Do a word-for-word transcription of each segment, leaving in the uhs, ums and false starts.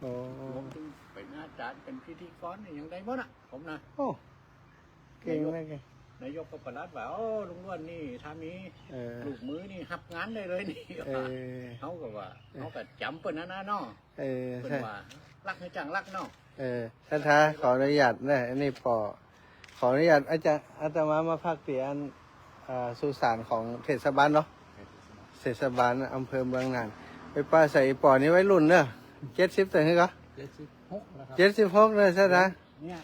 อ๋อ รวมเถิงเป๋นอาจ๋ารย์ เป๋นพิธีกรนี่ยังได้หมดอะ ผมนะ โอ้ เก่งนะ นายก เก่ง นายกก็ประหลัดว่า โอ้ ลุงล้วนนี่ ถ้ามี เออ ลูกมือนี่ ฮับงานได้เลยนี่ เออ เฮาก็ว่า เออ เฮาก็จ๋ำเปิ้นหั้นนะเนาะ เออ เปิ้น ใจ้ ว่า ฮักหื้อจ้างฮักเนาะ เออ ศรัทธา ขออนุญาตนะ อันนี้ป้อ ขออนุญาตอาจารย์ อาตมามาพักตี้อัน อ่า สุสานของเทศบาลเนาะ เทศบาล เทศบาลอำเภอเมืองน่าน ไปปาใส่ป้อนี่วัยรุ่นเนาะ เจ็ดสิบเท่าไหร่ก็ เจ็ดสิบหกแล้วครับ เจ็ดสิบหกเลยศรัทธา เนี่ย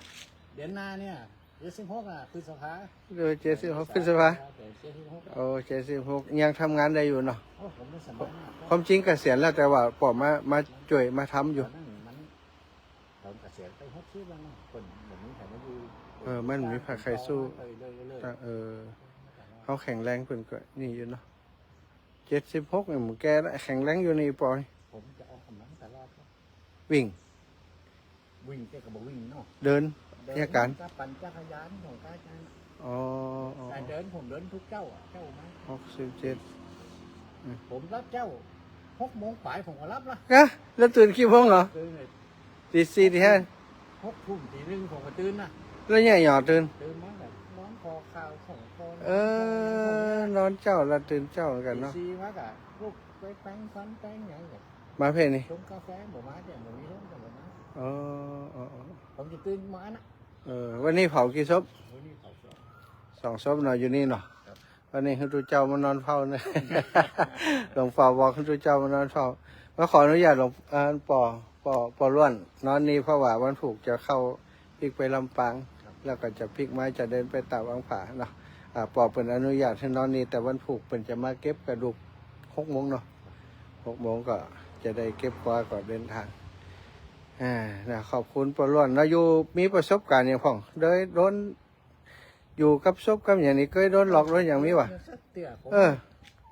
เดือนหน้าเนี่ย เจ็ดสิบหกอะ พฤษภา เออ เจ็ดสิบหก พฤษภา เจ็ดสิบหก โอ้ เจ็ดสิบหก ยังทำงานได้อยู่เนาะ โอ้ ผมไม่สบายมาก ความจริงเกษียณแล้ว แต่ว่าป้อมา มาจ้วย มาทำอยู่ ตอนนั้นมัน ผมเกษียณไปหกสิบแล้วนะ คนบ่มีใผมาอยู่ เออ มันบ่มีใผใค่สู้ เออ เออ เออ เฮาแข็งแรงเปิ้นก็นี่อยู่เนาะ เจ็ดสิบหกเนี่ย มันแก่แล้ว แข็งแรงอยู่นี่ป้อ ผมจะออกก๋ำลังตลอดครับ วิ่ง วิ่งแกก็บ่วิ่งเนาะ เดิน เดิน เนี่ยการ ก็ปั่นจักรยานของอาจ๋ารย์ อ๋อ อ๋อ แต่เดิน ผมเดินทุกเจ๊าอะ เจ๊ามา หกสิบเจ็ด อืม ผมลับเจ๊า หกโมงป๋ายผมก็ลับละ ฮะ แล้วตื่นกี่โมงเหรอ ตื่นเลย ตีสี่ ตีห้า หกทุ่ม ตีหนึ่งผมก็ตื่นนะ แล้วเนี่ยหย่อตื่น ตื่นมาแบบนอนคอข่าวของคน เออ นอนเจ๊าแล้วตื่นเจ๊าเหมือนกั๋นเนาะ ตีสี่มาก็ลุกไปแป๋งฟันแป๋งหยังก็ มาเพ่นี่ ชงกาแฟ บ่มาแต่บ่มีชงแต่บ่มา อ๋อ อ๋อ อ๋อ ผมจะตื่นมานะ เออ วันนี้เผากี่ศพ วันนี้เผาสอง สองศพเนาะ อยู่นี่เนาะ ครับ วันนี้หื้อตุ๊เจ้ามานอนเฝ้าเนี่ย หลวงป้อบอกหื้อตุ๊เจ้ามานอนเฝ้า มาขออนุญาตหลวง เอ่อ ป้อ ป้อ ป้อล้วน นอนนี่เพราะว่าวันพูกจะเข้าปิ๊กไปลำปาง ครับ แล้วก็จะปิ๊กมาจะเดินไปตาดวังผาเนาะ อ่า ป้อเปิ้นอนุญาตหื้อนอนนี่ แต่วันพูกเปิ้นจะมาเก็บกระดูกหกโมงเนาะ หกโมงก็จะได้เก็บครัวก็เดินทาง อ่า นะ ขอบคุณป้อล้วนเนาะ อยู่มีประสบการณ์หยังพ่อง โดยโดน อยู่กับศพกับหยังนี่ เกยโดนหลอกโดนหยังมีบ่ สักเตื้อ ผม เออ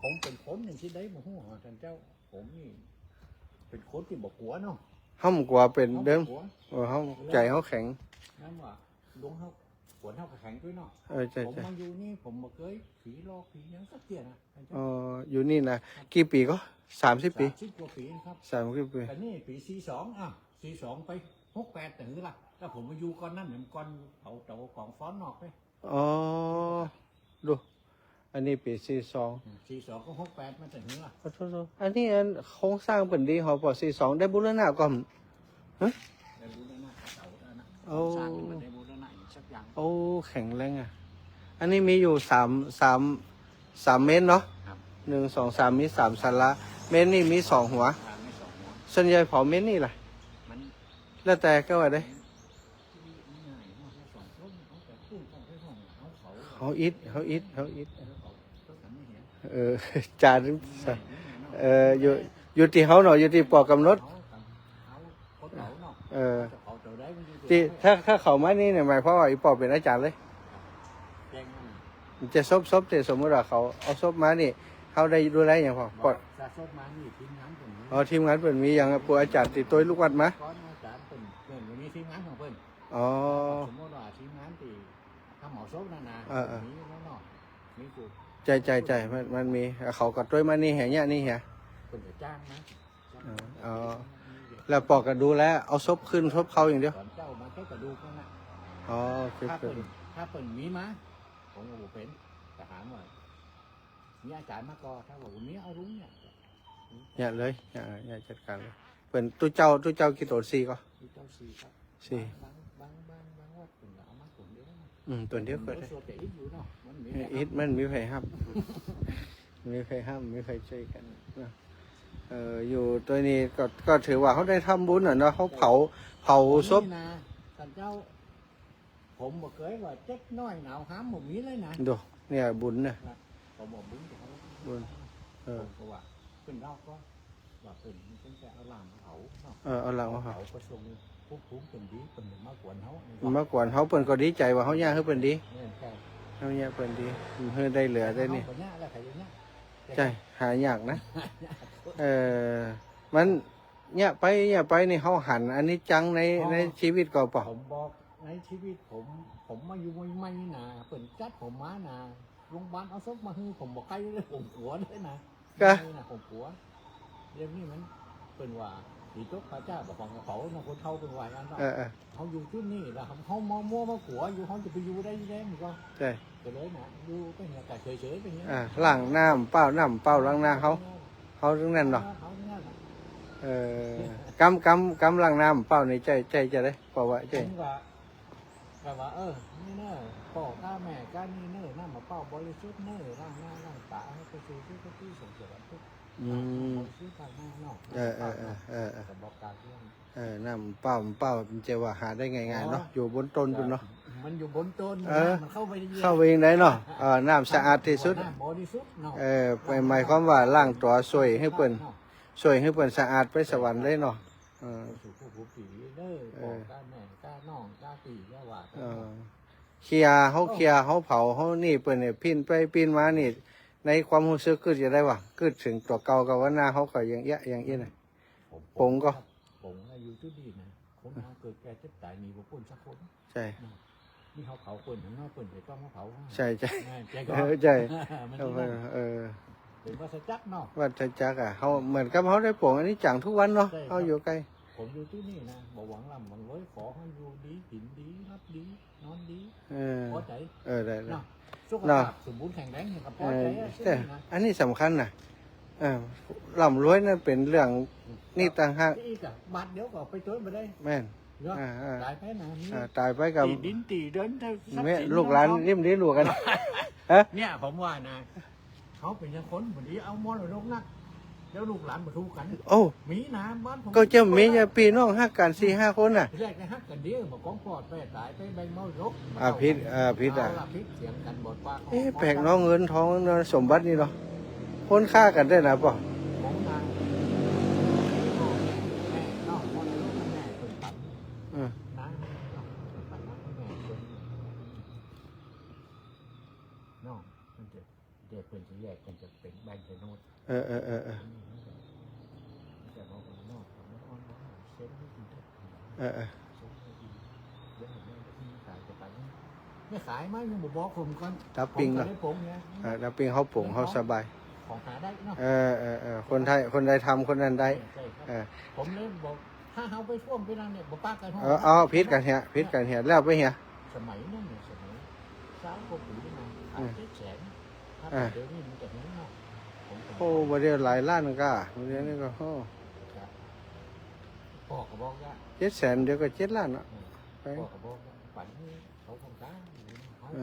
ผมเป๋นคนหนึ่งตี้ใดบ่ฮู้อะ ต้านเจ้า ผมนี่เป๋นคนตี้บ่กั๋วเนาะ เฮาบ่กั๋วเป๋นเดิม เฮาบ่กั๋ว เออ เฮา ใจ๋เฮาแข็ง นั้นว่าดวงเฮา ขวัญเฮาก็แข็งตวยเนาะ เออ ใจ้ ผม ใจ้ มาอยู่นี่ ผมบ่เกยผีหลอกผีหยังสักเตื้อนะ อ๋อ อยู่นี่นะ กี่ปี๋ก็ สามสิบปี๋ สามสิบกว่าปี๋ครับ สามสิบปี๋ แต่นี่ปี๋สี่สอง อ่ะ สี่สองไปหกแปด แต่หื้อละ แล้วผมมาอยู่ก่อนนั้น ก่อนเผาเต๋ากองฟ้อนนอกไป อ๋อ ดู อันนี้ปี๋สี่สอง อืม สี่สองก็หกแปด มาแต่หื้อละ ขอโทษๆ อันนี้อันโครงสร้างเปิ้นดี หอ ป้อ สี่สอง ได้บูรณะก่อ ฮะ ได้บูรณะเต๋าแล้วนะ โอ้ สร้างมันได้บูรณะอีกสักอย่าง โอ้ แข็งแรงอะ อันนี้มีอยู่สาม สาม สามเมนเนาะ ครับ หนึ่ง สอง สาม มีสามศาลา เมนนี่มีสองหัว อ่า มีสองหัว ส่วนใหญ่เผาเมนนี่แหละ มัน แล้วแต่ก็ว่าได้ เฮาอิด เฮาอิด เฮาอิด เออ จ๋ารย์ เออ อยู่ อยู่ตี้เฮาเนาะ อยู่ตี้ป้อกำหนด เออ ตี้ ถ้า ถ้าเขามานี่เนี่ย หมายความว่าอีป้อเป๋นอาจ๋ารย์เลย จะศพ ศพ ตี้สมมุติว่าเขาเอาศพมานี่ เฮาได้ดูแลหยังพ่อง ป้อ ถ้าศพมานี่ ทีมงานเปิ้นมี อ๋อ ทีมงานเปิ้นมีหยัง พวกอาจ๋ารย์ตี้ตวยลูกวัดมา ก่อนอาจ๋ารย์เปิ้น เปิ้นมีทีมงานของเปิ้น อ๋อ สมมุติว่าทีมงานตี้ทำเผาศพนั่นนะ เออ เออ มีแล้วเนาะ มีกู ใจ้ ใจ้ ใจ้ มัน มันมี เขาก็ตวยมานี่เหีย เนี่ย นี่เหีย เปิ้นจะจ้างนะ อ๋อ อ๋อ แล้วป้อก็ดูแล เอาศพขึ้นศพเข้าอย่างเดียว ตอนเจ๊ามาแค่กระดูกนั่นน่ะ อ๋อ โอเค ถ้าเปิ้น ถ้าเปิ้นมีมา ผมก็บ่เป๋น แต่ถามว่า มีอาจ๋ารย์มาก่อ ถ้าว่าบ่มี เอาลุงเนี่ย เนี่ยเลย เนี่ย เนี่ยจัดก๋านเลย เปิ้นตุ๊เจ้า ตุ๊เจ้ากี่ต๋น สี่ก่อ ตุ๊เจ้าสี่ครับ สี่ บาง บาง บาง บางวัดเปิ้นก็เอามาต๋นเดียวนะ อืม ต๋นเดียวก็ได้ สวดแต่อิดอยู่เนาะ มันมี อิด มันมีใผฮับ มีใผฮับ มีใผจ้วยกั๋นเนาะ เออ อยู่ตวยนี่ก็ ก็ถือว่าเฮาได้ทำบุญอะเนาะ เฮาเผา เผาศพ นี่นะ ต้านเจ้า ผมบ่เกยว่าเจ็บน้อยหนาวหามบ่มีเลยนะ ดู เนี่ยบุญนะ นะ ผมบอกบุญกับเขา บุญ เออ ผมก็ว่า เปิ้นเล่าก็ ว่าเปิ้น เปิ้นจะเอาหลานมาเผาเนาะ เออ เอาหลานมาเผา เผาก็ส่งภูมิเปิ้นดี เปิ้นบ่มากวนเฮา มากวนเฮา เปิ้นก็ดีใจ๋ว่าเฮาเยียะหื้อเปิ้นดี เออ ใจ้ เฮาเยียะเปิ้นดี หื้อได้เหลือได้นี่ เฮาบ่เยียะแล้วใครจะเยียะ ใจ้ หายากนะ เออ มัน เยียะไป เยียะไปนี่ เฮาหันอนิจจังใน อ๋อ ในชีวิตก่อป้อ ผมบอก ในชีวิตผม ผมมาอยู่ใหม่ๆ นี่นะ เปิ้นจัดผมมานะ โรงพยาบาลเอาศพมาหื้อ ผมบ่ใค่เลย ผมกั๋วเลยนะ กะ นี่นะ ผมกั๋ว เรื่องนี้มัน เปิ้นว่า ผีตกพระเจ้าบ่ฟังเขาเนาะ คนเฒ่าเปิ้นว่าอย่างนั้นเนาะ เออ เออ เขาอยู่จุดนี้แล้ว เขามัว มัวมากั๋วอยู่ เขาจะไปอยู่ได้ยังไงมันก็ ใจ้ ก็เลยนะ อยู่ไปเนี่ย ก็เฉยๆ ไปเนี่ย อ่า ล้างน้ำเปล่า น้ำเปล่าล้างหน้าเขา เขาตรงนั้นเนาะ เขาตรงนั้นน่ะ เออ กำ กำ กำล้างน้ำเปล่านี่ใจ้ ใจ้จะได้ เพราะว่าใจ้ ผมว่า ก็ว่า เออ นี่เน่อ ป้อก้าแม่ก้านี่เน่อ น้ำเปล่าบริสุทธิ์เน่อ ล้างหน้าล้างต๋า ให้ไปสู่สุคติ ส่งสวรรค์ทุกข์ อืม บริสุทธิ์ล้างหน้าเนาะ เออ เออ เออ เออ เออ ก็บอกกล่าวเรื่อง เออ น้ำเปล่า เปล่า มันจะว่าหาได้ง่ายๆ เนาะ อ๋อ อยู่บนต้นพุ้นเนาะ มันอยู่บนต้น เออ มันเข้าไปเย็น เข้าไปยังไงเนาะ เออ น้ำสะอาดที่สุด น้ำบริสุทธิ์เนาะ เออ หมายความว่าล้างตั๋ว ซ่วยหื้อเปิ้น เนาะ ซ่วยหื้อเปิ้นสะอาดไปสวรรค์เลยเนาะ เออ สู่ผู้ผู้ผีเด้อ เออ ป้อก้าแม่ก้าน้องก้าปี้ก้าว่า เออ เคลียร์ เขาเคลียร์ เขาเผา เขานี่เปิ้นเนี่ย ปิ้นไปปิ้นมานี่ ในความฮู้สึกกึ๊ดจะได้ว่า กึ๊ดเถิงตั๋วเก่ากับว่าหน้าเขาก็ยังเอี้ยะยังเอี้ยะน่ะ ผม ผมก็ ผมนะ อยู่จุดนี้นะ คนเฮาเกิดแก่เจ็บต๋ายหนีบ่ป๊นสักคน ใจ้ นะ นี่เขาเผาเปิ้น เนาะ เปิ้นไปต้องมาเผา ใจ้ ใจ้ ใจ้ เออ ใจ้ มัน เออ เออ เป็นวัฏจักรเนาะ วัฏจักรอะ เขาเหมือนกับเขาได้ปลงอนิจจังทุกวันเนาะ ใจ้ครับ เขาอยู่ใก้ ผมอยู่จุดนี้นะ บ่หวังร่ำหวังรวย ขอให้อยู่ดี กิ๋นดี หลับดี นอนดี เออ พอใจ๋ เออ ได้ ได้ เนาะ สุขภาพ เนาะ สมบูรณ์แข็งแรงเนี่ยก็พอใจ๋ เออ อะ แต่ จุดนี้นะ อันนี้สำคัญน่ะ เออ ร่ำรวยนั่นเป๋นเรื่อง นี่ต่างหาก อีกอะ บาทเดียวก็ไปจ้วยบ่ได้ แม่น เนาะ อ่า อ่า ต๋ายไปนะ นี่ อ่า ต๋ายไปกับ ตี้ดินตี้เดิน ทรัพย์สิน แม่น ลูกหลาน เงินทอง ยิ่มดีลูกกัน ฮะ เนี่ย ผมว่านะ เขาเป๋นจังคน บ่ดีเอามรดกนัก แล้วลูกหลานบ่ถูกกั๋น โอ้ มีนะ บ้านผม ก็จะมีเนี่ย ปี้น้องฮักกั๋นสี่ห้าคนน่ะ ทีแรกนะฮักกั๋นดี บ่ก้องปอดไปต๋ายไปแบ่งมรดก อ่า ผิด อ่า ผิดอะ เอาละ ผิดเสียงกั๋น บ่ปาก เอ๊ะ แปลกเนาะ เงินทองเนาะ สมบัตินี่เนาะ คนฆ่ากั๋นได้นะป้อ ของนาง แม่เนาะ มรดกแม่เปิ้นปัน เออ นางเนาะ เปิ้นปันนางแม่เปิ้น เนาะ มันจะ เดี๋ยวเปิ้นจะแยก เปิ้นจะเป๋นแบ่งโฉนด เออ เออ เออ เออ แต่ว่าผมนอก ผมนอก เซ็นไม่ดี เออ เออ เซ็นไม่ดี เดี๋ยวผมไม่ได้ขายจะไป ไม่ขาย ไม่ ยังบ่บอกผมก่อน ต๋าปิง ผมก็ เนาะ ได้ผมไง เออ ต๋าปิงเขาป๋ง เขาสบาย ของหาได้เนาะ เออ เออ เออ คนไทย คนใดทำคนนั้นได้ ใจ้ครับ เออ ผมเลยบอก ถ้าเฮาไปท่วมไปนั่นเนี่ย บ่ปากกั๋น เออ เอา ผิดกั๋นเหีย ผิดกั๋นเหีย แล้วไปเหีย สมัยนั้นเนี่ย สมัยซาวกว่าปี๋นะ ขาย อืม เจ็ดแสน ถ้า อ่า เดี๋ยวนี้มันจะเท่าไหร่เนาะ ผมก็ โอ้ บ่าเดี๋ยวหลายล้านก้า บ่าเดี๋ยวนี้ก็ โอ้ ครับ ป้อก็บอกว่า เจ็ดแสน เดี๋ยวก็เจ็ดล้านเนาะ อืม ไป ป้อก็บอกว่า ปันให้เขาทำการ เอ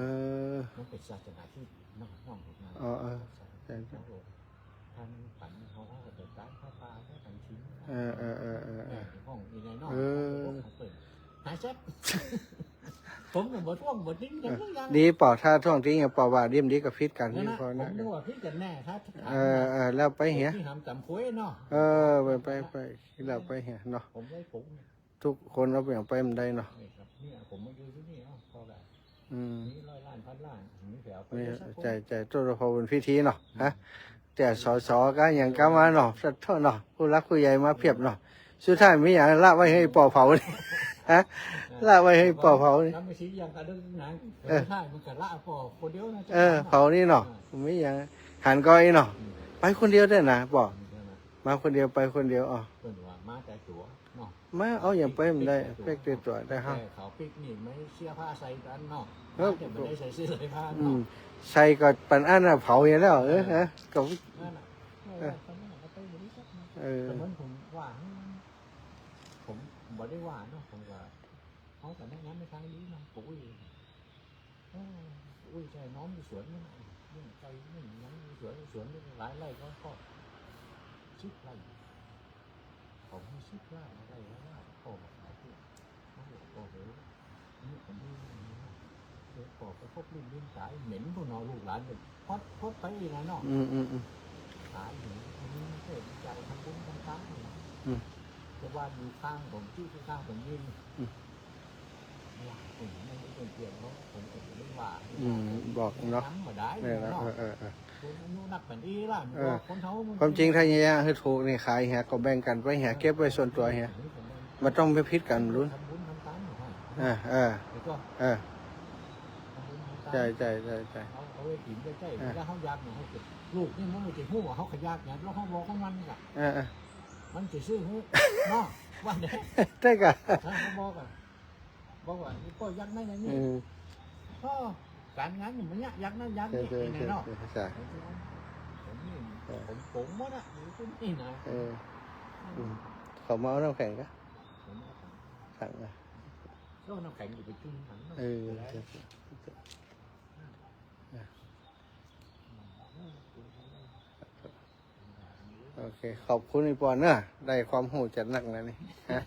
อ มันเป๋นศาสนาที่นอก นอกหมดนะ อ๋อ เออ ใจ้ ใจ้ ท่านฝันเขาก็เดินตามพระป่าแล้วกันทิ้ง เออ เออ เออ เออ เออ เนี่ย ห้องอีไงเนาะ เออ เปิด หายแซ่บ ผมก็บ่ท่วงบ่ติ้งกัน เออ ทุกอย่าง ดีเปล่า ถ้าท่วงติ้งอย่างเปล่าว่าดีมันดีก็ผิดกั๋น นั่น นี่ น่ะ พอ ผ นะ มนึกว่าผิดกั๋นแน่ ถ้า เออ เออ แล้วไปเหีย ที่หำต๋ำควยเนาะ เออ ไป ไป ไป แล้วไปเหียเนาะ ผมไว้ผมเนี่ย ทุกคนเอาเปรียบไปมันได้เนาะ นี่ครับ เนี่ย ผมมาอยู่ที่นี่เนาะ พอแบบ อืม มีร้อยล้าน พันล้าน มีแถวไป นี่ สักคน ใจ้ ใจ้ โตพอเป๋นพิธีเนาะ อืม ฮะ แต่ สส ก็ยังกล้ามาเนาะ สักเท่าเนาะ ผู้หลักผู้ใหญ่มาเพียบเนาะ สุดท้ายมีอย่างละไว้หื้อป้อเผานี่ ฮะ ละไว้หื้อป้อเผานี่ แล้วไม่ชี้ยังกันเรื่องนั้น เออ สุดท้ายมันก็ละป้อคนเดียวนะ เออ เผานี่เนาะ เออ มีอย่าง หันก้อยเนาะ อืม ไปคนเดียวได้นะป้อ อืม มาคนเดียว ไปคนเดียว อ๋อ เปิ้นว่ามาแต่ตั๋วเนาะ มาเอาอย่างไปมันได้ เป๊กแต่ตั๋วได้ฮะ แต่เขาปิ๊กนี่ไม่เสียผ้าใส่กั๋นเนาะ เออ แต่ไม่ได้ใส่เสื้อใส่ผ้า อืม เนาะ ใส่ก็ปันอันน่ะ เผาอย่างแล้ว เออ เออ ฮะ ก็ นั่นน่ะ เออ เออ แต่มันผมว่า ผมบ่ได้ว่าเนาะ ผมก็ เขาก็แนะนำในทางดีเนาะ ผม เออ อุ้ย ใจ้ น้องอยู่สวนนั่นน่ะ เลี้ยงไก่เลี้ยงหยังอยู่สวน สวนนี่หลายไร่ก็ ก็สิบไร่ เขาให้สิบไร่ ไร่ละล้าน ก็มาขายที่ โอ้โห นี่ผมนี่ เดี๋ยวก็ไปพบลิ้นลิ้นต๋าย เหม็นพุ้นเนาะ ลูกหลานเนี่ย พอด พอดไปอีกนะเนาะ อืม อืม อืม ต๋ายเหม็น อันนี้เทศน์จ่ายทำบุญทำทานนี่นะ อืม แต่ว่าอยู่ข้างผม ที่ข้างผมยืน อืม ว่าผมไม่ได้เปลี่ยน เพราะผมก็ไม่ได้ว่า อืม บอกเนาะ จำบ่ได้ เนี่ยนะ เนาะ เออ เออ เออ คนอายุนักปานนี้ล่ะ เออ คนเฒ่ามัน ความจริงถ้าเหียหื้อถูกนี่ขายเหียก็แบ่งกั๋นไปเหีย เก็บไว้ส่วนตั๋วเหีย บ่ต้องไปผิดกั๋นลุน ทำบุญทำทานอยู่ให้ เออ เออ แล้วก็ เออ ทำบุญทำทาน ใจ้ ใจ้ ใจ้ ใจ้ เอา เอาไว้กิ๋นใจ้ เออ แล้วเฮาอยากเนี่ย เฮาเก็บ ลูกนี่มันบ่จะฮู้ว่าเฮาขะยากหยัง แล้วเฮาบอกของมันนี่ล่ะ เออ เออ มันจะซื้อหื้อเนาะ ว่าเนี่ย ใจ้ก่ะ ถ้าเขาบอกอะ บอกว่า "นี่ป้อยักษ์นั่นอย่างนี้" เออ "ป้อก๋านงานนี่มันเนี่ย ยักษ์นั่นยักษ์นี่" ใจ้ ใจ้ นี่เนาะ ใจ้ ใจ้ ผมนี่ เออ ผม ผมหมดอะ อยู่ตี้นี่นะ เออ อืม เขามาเอาน้ำแข็งก่ะ ผมเอาถัง ถังอะ ก็น้ำแข็งอยู่ไปจุ่มถังเนาะ เออ จะได้ ใจ้ ใจ้ อ่ะ โอเค ขอบคุณอีป้อเนาะ ได้ความฮู้จัดนักนะนี่ ฮะ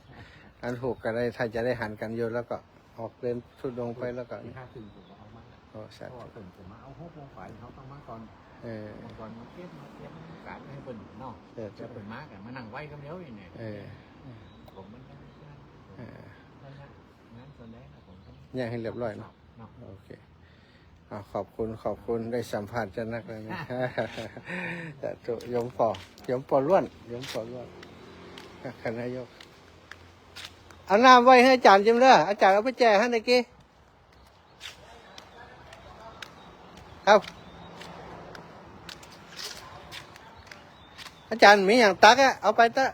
อันถูกก็ได้ ถ้าจะได้หันกั๋นอยู่ แล้วก็ออกเดินธุดงค์ไปแล้วก็ ตีห้าครึ่งผมก็ออกมาละ โอ้ สาธุ เพราะว่าเปิ้นจะมาเอาหกโมงไป เขาต้องมาก่อน เออ มาก่อน มาเก็บ มาเตรียมก๋านให้เปิ้นเนาะ เออ แล้วเปิ้นมาก็มานั่งไหว้กำเดียวนี่แหละ เออ ผมมันนั่ง เออ นั่นนะ งานส่วนใหญ่นะ ผมก็ อย่างหื้อเรียบร้อยเนาะ เนาะ โอเค อ่า ขอบคุณ ขอบคุณ ได้สัมภาษณ์จัดนักเลยนะ สาธุ โยมป้อ โยมป้อล้วน โยมป้อล้วน คณะนายก เอาน้ำไว้หื้ออาจ๋ารย์จิมเน่อ อาจ๋ารย์เอาไปแจกหื้อตะกี้ ครับ อาจ๋ารย์มีอย่างตักอะ เอาไปเต๊อะ